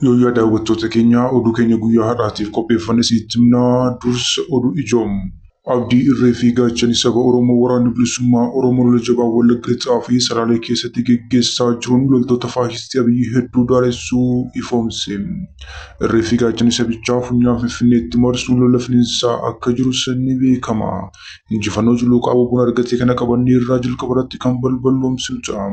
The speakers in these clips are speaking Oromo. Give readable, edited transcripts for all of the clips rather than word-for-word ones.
Yooyyaa daawwattoota keenya, oduu keenya guyyaa har'aatiif qopheeffanne isinitti himnaa. Dursa oduu ijoom. Abdii irree fi gaachanni saba Oromoo waraanni bilisummaa Oromoo lola jabaa Wallagga Lixaa fi Salaalee keessatti geggeessaa jiruun loltoota faashistii Abiyyi hedduu daaressuu ifoomse. Irree fi gaachanni sabichaa funyaan Finfinneetti marsuun lola finiinsaa akka jirus ni beekama. Injifannoo cululuqaa WBOn argate kana qabannee irraa jalqaba irratti kan balballoomsinu ta'a.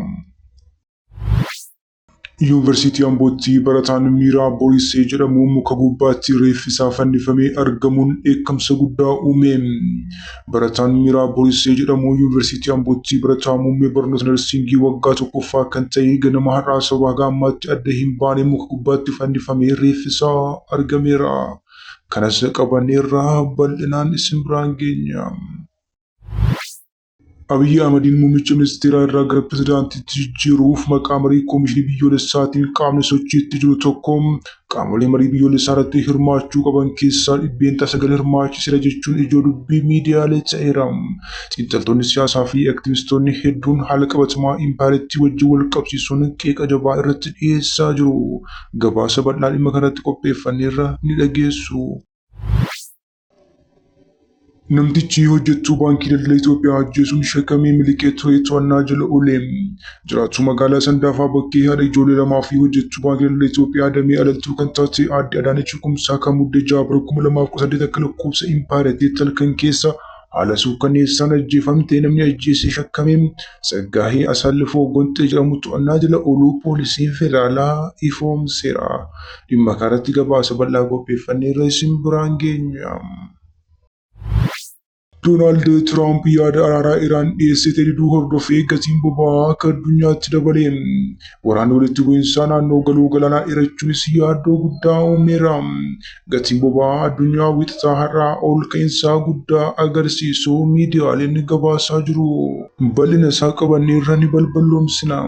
Yuunivarsiitii Ambootti barataan Miiraa Borisee jedhamu muka gubbaatti reeffi isaa fannifamee argamuun dheekkamsa guddaa uume. Barataan Miiraa Borisee jedhamu Yuunivarsiitii Ambootti barataa muummee barnoota narsiingii waggaa tokkoffaa kan ta'e ganama har'aa sababa haga ammaatti adda hin baane muka gubbaatti fannifamee reeffi isaa argameera. Kanas qabanneerra bal'inaan isin biraan geenya. Abiyyi Ahmadiin muummicha ministeeraa irraa gara pirezidaantiitti jijjiiruuf maqaa marii koomishinii biyyoolessaatiin qaamni sochiitti jiru tokko qaamolee marii biyyoolessaa irratti hirmaachuu qaban keessaa 9% hirmaachiseera jechuun ijoo dubbii miidiyaalee ta'eera. Xiinxaltoonni siyaasaa fi aktivistoonni hedduun haala qabatamaa impaayeritti wajjin wal qabsiisuun qeeqa jabaa irratti dhiyeessaa jiru. Gabaasa bal'aa dhimma kanarratti qopheeffanneerra ni dhageessu. Namtichi hojjettuu Baankii Daldala Itoophiyaa ajjeesuun shakkamee miliqee ture to'annaa jala oole. Jiraattuu magaalaa Sandaafaa Bakkee haadha ijoollee lamaa fi hojjettuu Baankii Daldala Itoophiyaa damee Alaltuu kan taate aadde Adaanech Kumsaa kan Muddee 6 bara 2018 akka lakkoofsa Impaayeraatti halkan keessa haala suukkanneessaan ajjeefamte namni ajjeese shakkame Tsaggaahee Asaallifoo Gonxee jedhamu to'annaa jala ooluu poolisiin federaalaa ifoomseera. Dhimma kanarratti gabaasa bal'aa qopheeffanneerra isin biraan geenya. Doonaald Tiraamp yaada araaraa Iraan dhiyeessite diduu hordofee gatiin boba'aa akka addunyaatti dabale. Waraanni walitti bu'iinsaa naannoo galoo galaanaa dheerachuunis yaaddoo guddaa uumeera. Gatiin boba'aa addunyaa Wiixataa har'aa ol ka'iinsa guddaa agarsiisuu miidiyaaleen gabaasaa jiru. Bal'ina isaa qabanneerra ni balballoomsina.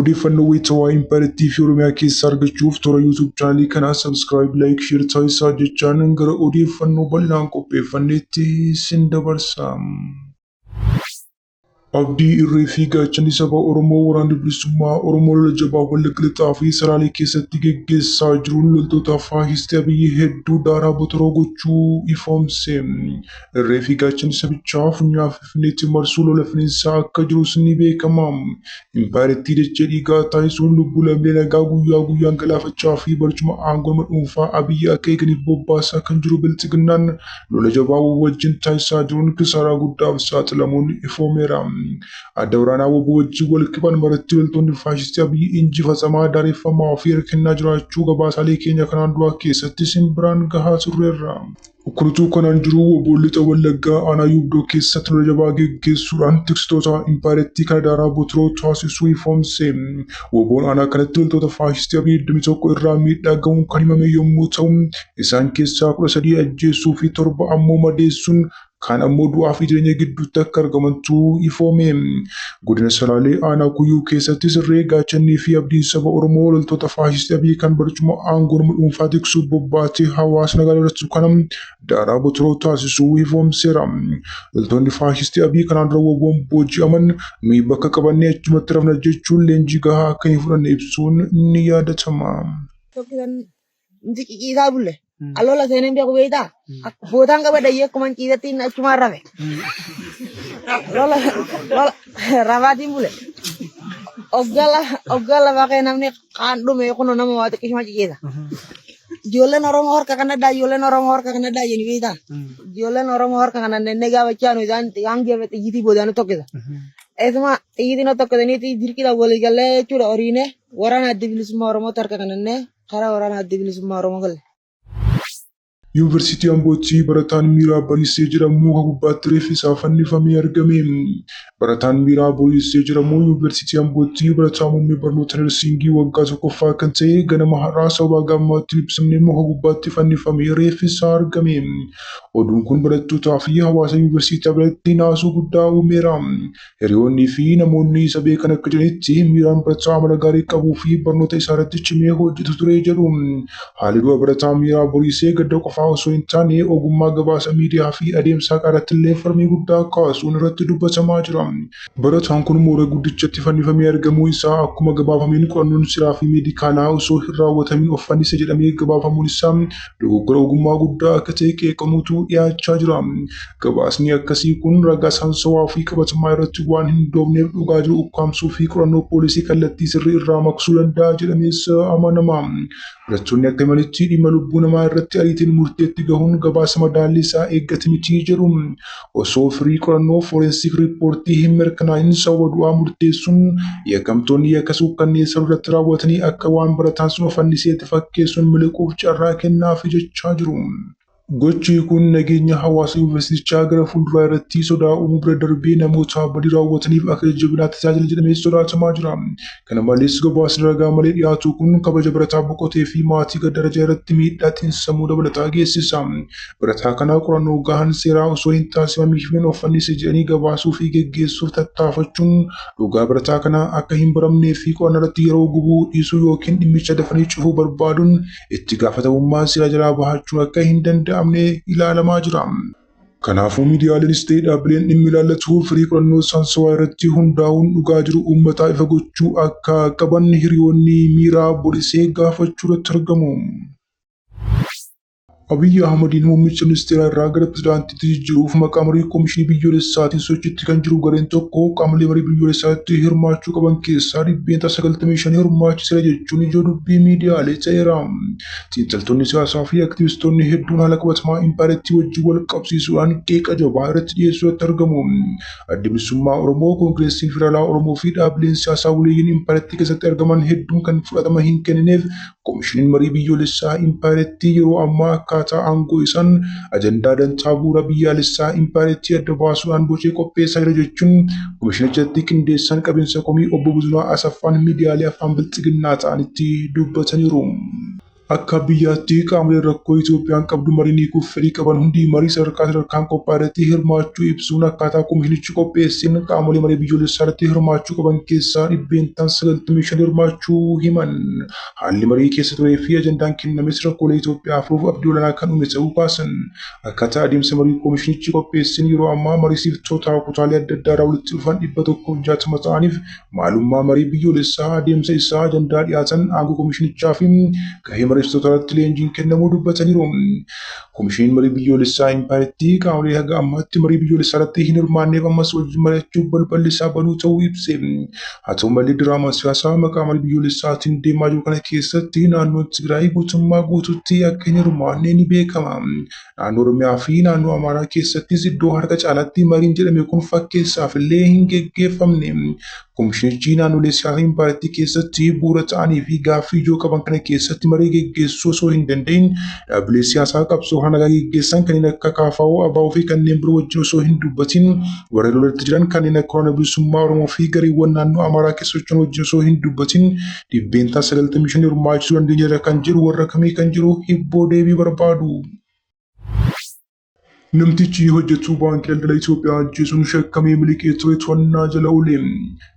Odeeffannoo wayitawaa Impaayeritti fi Oromiyaa keessaa argachuuf toora YouTube chaanalii kanaa subscribe, like, share taasisaa jechaan gara odeeffannoo bal'inaan qopheeffanneetti isin dabarsa. Abdii irree fi gaachanni saba Oromoo waraanni bilisummaa Oromoo lola jabaa Wallagga Lixaa fi Salaalee keessatti geggeessaa jiruun loltoota faashistii Abiyyi hedduu daaraa botoroo gochuu ifoomse. Irree fi gaachanni sabichaa funyaa Finfinneetti marsuu lola finiinsaa akka jirus ni beekama. Impaayerattii dachee dhiigaa taasisuun lubbuu lammiilee nagaa guyyaa guyyaan galaafachaa fi barcuma aangoo nama dhuunfaa Abiyyi akka eeganiif bobbaasaa kan jiru Bilxiginnaan lola jabaa wbo wajjin taasisaa jiruun kisaaraa guddaaf saaxilamuun ifoomeera. Adda waraanaa wbo wajjin wal qibaan maratti loltoonni faashistii Abiyyi injifatamaa, daareffamaa fi harka kennaa jiraachuu gabaasaalee keenya kanaan duraa keessatti isin biraan gahaa turreerra. Kun utuu kanaan jiruu wbo Lixa Wallaggaa aanaa Yuubdoo keessatti lola jabaa geggeessuudhaan tiksitoota impaayerattii kana daaraa botiroo taasisuu ifoomse. WBOn aanaa kanatti loltoota faashistii Abiy 21 irraa miidhaa gahuun kan himame yommuu ta'u, isaan keessaa 13 ajjeesuu fi 7 ammoo madeessuun kaan ammoo du'aa fi jireenya gidduutti akka argamantu ifoome. Godina Salaalee aanaa Kuyyuu keessattis irree, gaachannii fi abdiin saba Oromoo loltoota faashistii Abiy kan barcuma aangoo nama dhuunfaa tiksuuf bobbaatee hawaasa nagaa dararsu kana daaraa botoroo taasisuu ifoomseera. Loltoonni faashistii Abiy kanaan dura WBOn booji'aman nuyi bakka qabannee achumatti rafna jechuun leenjii gahaa akka hin fudhanne ibsuun ni yaadatama. Tokkisan nuti ciciisaa bulle. Alola seeneen beeku beektaa? Bootaan qabadha iyyee akkuman ciisetti inni achumaan rafe. Lola lola rafaatiin bule. Oggaa lafa kee namni kaan dhume kunoo nama waa xiqqishuma ciciisa. Ijoolleen Oromoo harka kanadhaa, ijoolleen Oromoo harka kanadhaa jedhani beektaa? Ijoolleen Oromoo harka kana nannee gaafachaa nu isaan isaan geefe xiyyitii boodaan nu tokkisa. Eesuma xiyyitii nu tokkisaniiti dirqiidhaan walii gallee jechuudha horiinee waraana Adda Bilisummaa Oromootti harka kanannee karaa waraana Adda Bilisummaa Oromoo galle. Yuunivarsiitii Ambootti barataan Miiraa Bariisee jedhamu muka gubbaatti reeffi isaa fannifamee argame. Barataan Miiraa Boriisee jedhamu Yuunivarsiitii Ambootti barataa muummee barnoota Narsiingii waggaa tokkoffaa kan ta'e ganama har'aa sababa haga ammaatti hin ibsamneen muka gubbaatti fannifamee reeffi isaa argame. Oduun kun barattootaa fi hawaasa yuunivarsiitichaa biratti naasuu guddaa uumeera. Hiriyoonnii fi namoonni isa beekan akka jedhanitti Miiraan barataa amala gaarii qabuu fi barnoota isaa irratti cimee hojjetu ture jedhu. Haalli du'a barataa Miiraa Boriisee gadda qofaa qofaa osoo hin taane ogummaa gabaasa miidiyaa fi adeemsa haqaa irrattillee falmii guddaa kaasuun irratti dubbatamaa jira. Barataan kun mooraa guddichatti fannifamee argamuu isaa akkuma gabaafameen qorannoon seeraa fi meedikaalaa osoo hin raawwatamiin of fannise jedhamee gabaafamuun isaa dogoggora ogummaa guddaa akka ta'e qeeqamuutu dhiyaachaa jira. Gabaasni akkasii kun ragaa saayinsawaa fi qabatamaa irratti waan hin hundoofneef dhugaa jiru ukkaamsuu fi qorannoo poolisii kallattii sirrii irraa maqsuu danda'a jedhamees amanama. Barattoonni akka himanitti dhimma lubbuu namaa irratti ariitiin murteetti gahuun gabaasa madaallii isaa eeggate miti jedhu. Osoo firii qorannoo fooreensiik riippoortii hin mirkanaa'in sababa du'aa murteessuun yakkamtoonni yakka suukkanneessaa irratti raawwatanii akka waan barataan sun of fanniseetti fakkeessuun miliquuf carraa kennaafi jechaa jiru. Gochi kun nageenya hawaasa yuunivarsiitichaa gara fuulduraa irratti sodaa uumuu bira darbee namoota badii raawwataniif akka jajjabinaatti tajaajila jedhamee sodaatamaa jira. Kana malees gabaasni ragaa malee dhiyaatu kun kabaja barataa boqotee fi maatii gaddarajaa irratti miidhaa xiinsammuu dabalataa geessisa. Barataa kana qorannoo gahaan seeraa osoo hin taasifamiin of fannise jedhanii gabaasuu fi geggeessuuf tattaafachuun dhugaa barataa kanaa akka hin baramnee fi qorannoo irratti yeroo gubuu dhiisuu yookiin dhimmicha dafanii cufuu barbaaduun itti gaafatamummaa seera jalaa bahachuun akka hin danda'amne ilaalamaa jira. Kanaafuu miidiyaaleenis ta'e dhaabbileen dhimmi ilaallatu firii qorannoo saayinsawaa irratti hundaa'uun dhugaa jiru uummataa ifa gochuu akka qaban hiriyoonni miiraa borisee gaafachuu irratti argamu. Abiyyi Ahmadiin muummicha ministeeraa irraa gara pirezidaantiitti jijjiiruuf maqaa marii koomishinii biyyoolessaatiin sochiitti kan jiru gareen tokko qaamolee marii biyyoolessaatti hirmaachuu qaban keessaa 95% hirmaachiseera jechuun ijoo dubbii miidiyaalee ta'eera. Xiinxaltoonni siyaasaa fi aktivistoonni hedduun haala qabatamaa impaayeritti wajjin wal qabsiisuudhaan qeeqa jabaa irratti dhiyeessuu irratti argamu. Addi Bilisummaa Oromoo, Koongireesiin Federaalaa Oromoo fi dhaabbileen siyaasaa buleeyyiin impaayeritti keessatti argaman hedduun kan fudhatama hin kennineef Komishiniin marii biyyoolessaa impaayerattii yeroo ammaa akkaataa aangoo isaan ajandaa dantaa bu'uura biyyaalessaa impaayerattii adda baasuudhaan bocee qopheessaa jira jechuun komishinichatti qindeessaan qabinsa komii obbo Buzunaa Asaffaan miidiyaalee afaan bilxiginnaa ta'anitti dubbataniiru. Akka biyyaatti qaamoleen rakkoo Itoophiyaan qabdu mariin hiikuuf fedhii qaban hundi marii sadarkaa sadarkaan qophaa'e irratti hirmaachuu ibsuun akkaataa komishinichi qopheesseen qaamolee marii biyyoolessaa irratti hirmaachuu qaban keessaa 95% hirmaachuu himan. Haalli marii keessa turee fi ajandaan kennames rakkoolee Itoophiyaa furuuf abdii olaanaa kan uume ta'uu kaasan. Akkaataa adeemsa marii komishinichi qopheesseen yeroo ammaa mariisiiftoota kutaalee adda addaa irraa walitti dhufan 160 ta'aniif maalummaa marii biyyoolessaa, adeemsa isaa, ajandaa dhiyaatan, aangoo komishinichaa fi gahee mariisistootaa irratti leenjiin kennamuu dubbataniiru. Komishiniin marii biyyoolessaa impaayerattii qaamolee haga ammaatti marii biyyoolessaa irratti hin hirmaanneef ammas wajjin mari'achuuf balballi isaa banuu ta'uu ibse. Haa ta'u malee diraamaa siyaasaa maqaa marii biyyoolessaatiin deemaa jiru kana keessatti naannoon Tigraay guutummaa guutuutti akka hin hirmaanne ni beekama. Naannoo Oromiyaa fi naannoo Amaaraa keessattis iddoo harka caalaatti mariin jedhame kun fakkeessaaf illee hin geggeeffamne. Komishinichi naannolee siyaasaa impaayerattii keessatti bu'uura ta'anii fi gaaffii ijoo qaban kana keessatti marii geggeessuu osoo hin danda'in dhaabbilee siyaasaa qabsoo karaa nagaa geggeessan kanneen akka KFO, ABO fi kanneen biroo wajjin osoo hin dubbatin warra lolatti jiran kanneen akka Waraana Bilisummaa Oromoo fi gareewwan naannoo Amaaraa keessa socho'an wajjin osoo hin dubbatin 95% hirmaachisuu dandeenyeerra kan jedhu warra kamii kan jiru hibboo deebii barbaadu. Namtichi hojjetuu Baankii Daldala Itoophiyaa ajjeesuun shakkamee miliqee ture to'annaa jala oole.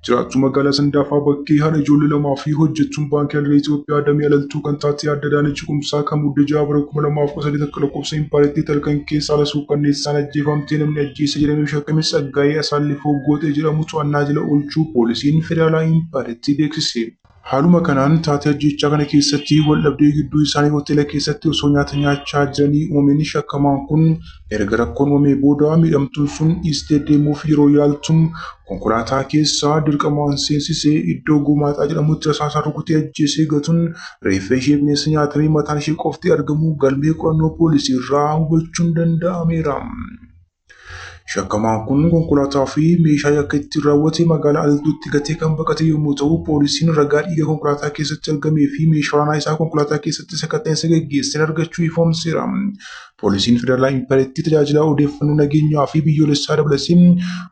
Jiraattuu magaalaa Sandaafaa Bakkee haadha ijoollee lamaa fi hojjettuun Baankii Daldala Itoophiyaa damee Alaltuu kan taate Aadde Adaanech Kumsaa kan Mudde 6 bara 2018 akka lakkoofsa Impaayeritti halkan keessa haala suukkanneessaan ajjeefamtee namni ajjeese jedhamee shakkame Tsaggaayee Asaallifoo Gooxee jedhamu to'annaa jala oolchuu poolisiin federaalaa Impaayerittii beeksise. Haaluma kanaan taatee ajjeechaa kana keessatti waldhabdee gidduu isaanii hoteela keessatti osoo nyaata nyaachaa jiranii uumameen shakkamaan kun erga rakkoon uumamee booda miidhamtuun sun dhiistee deemuuf yeroo yaaltu konkolaataa keessa dirqamaan seensisee iddoo Gomaaxaa jedhamutti rasaasaan rukutee ajjeesee gatuun reeffa ishee bineensa nyaatamee mataan ishee qofti argamuu galmee qorannoo poolisii irraa hubachuun danda'ameera. Shakkamaan kun konkolaataa fi meeshaa yakka ittiin raawwate magaalaa Alaltuutti gatee kan baqate yommuu ta'u, poolisiin ragaa dhiiga konkolaataa keessatti argamee fi meeshaa waraanaa isaa konkolaataa keessatti sakatta'insa geggeesseen argachuu ifoomseera. Poolisiin Federaalaa Impaayeritti tajaajila odeeffannoo nageenyaa fi biyyoolessaa dabalatee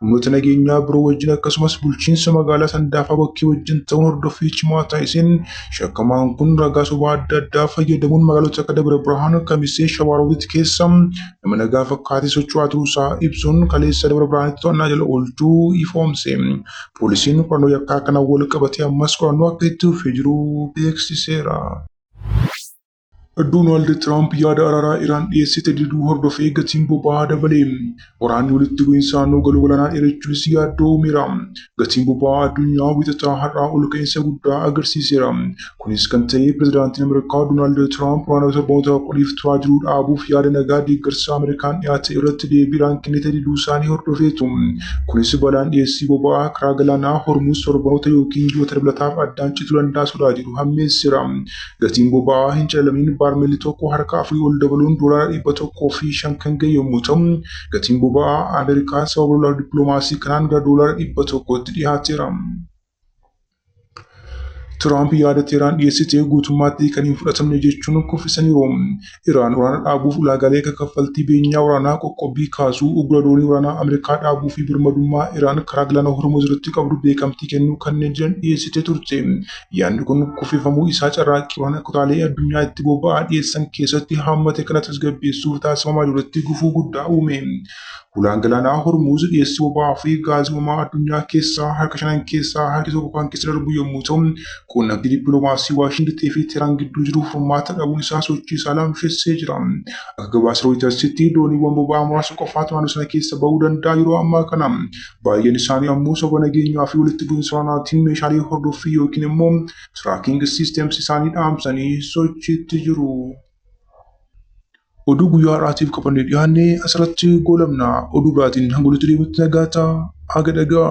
humnoota nageenyaa biroo wajjin akkasumas bulchiinsa magaalaa Sandaafaa Bakkee wajjin ta'uun hordoffii cimaa taasiseen shakkamaan kun ragaa sobaa adda addaa fayyadamuun magaalota akka Dabra Birhaan, Kamisee, Shawaaroobiit keessa nama nagaa fakkaatee socho'aa turuusaa ibsuun kaleessa Dabra Birhaanitti to'annaa jala oolchuu ifoomse. Poolisiin qorannoo yakkaa kanaan wal qabatee ammas qorannoo akka itti fufee jiru beeksiseera. Doonaald Tiraamp yaada araaraa Iraan dhiyeessite diduu hordofee gatiin boba'aa dabale. Waraanni walitti bu'iinsa naannoo galoo galaanaa dheerachuunis yaaddoo uumeera. Gatiin boba'aa addunyaa Wiixataa har'aa ol ka'iinsa guddaa agarsiiseera. Kunis kan ta'e pirezidaantiin Ameerikaa Doonaald Tiraamp waraana torbanoota oliif turaa jiru dhaabuuf yaada nagaa deeggarsa Ameerikaan dhiyaate irratti deebii Iraan kennite diduu isaanii hordofeetu. Kunis balaan dhiyeessii boba'aa karaa galaanaa Hormuuz torbanoota yookiin ji'oota dabalataaf addaan cituu danda'a sodaa jedhu hammeesseera. Gatiin boba'aa hin calalamiin baarmeelli tokko harka afurii ol dabaluun doolaara 105 kan ga'e yommuu ta'u, gatiin boba'aa Ameerikaa sababa lola dippiloomaasii kanaan gara doolaara 100tti dhiyaateera. Tiraamp yaada Teheraan dhiyeessite guutummaatti kan hin fudhatamne jechuun kuffisaniiru. Iraan waraana dhaabuuf ulaagaalee akka kaffaltii beenyaa waraanaa, qoqqobbii kaasuu, uggura doonii waraanaa Ameerikaa dhaabuu fi birmadummaa Iraan karaa galaana Hormuz irratti qabdu beekamtii kennuu kanneen jiran dhiyeessitee turte. Yaadni kun kuffifamuu isaa carraaqqii waraana kutaalee addunyaa itti boba'aa dhiyeessan keessatti hammate kana tasgabbeessuuf taasifamaa jirutti gufuu guddaa uume. Ulaan galaanaa Hormuz dhiyeessii boba'aa fi gaazii uumamaa addunyaa keessaa harka shanan keessaa harki tokko kan keessa darbu yommuu ta'u, quunnamtii dippiloomaasii Waashingtan fi Teheraan gidduu jiru furmaata dhabuun isaa sochii isaa laamshessee jira. Akka gabaasa Rooyitersitti dooniiwwan boba'aa muraasa qofaatu naannoo sana keessa bahuu danda'a yeroo ammaa kana. Baay'een isaanii ammoo sababa nageenyaa fi walitti bu'iinsa waraanaatiin meeshaalee hordoffii yookiin immoo tracking systems isaanii dhaamsanii sochiitti jiru. Oduu guyyaa har'aatiif qabannee dhiyaanne asirratti goolabna. Oduu biraatiin hanga walitti deebinutti nagaa ta'aa. Haga dhagaa.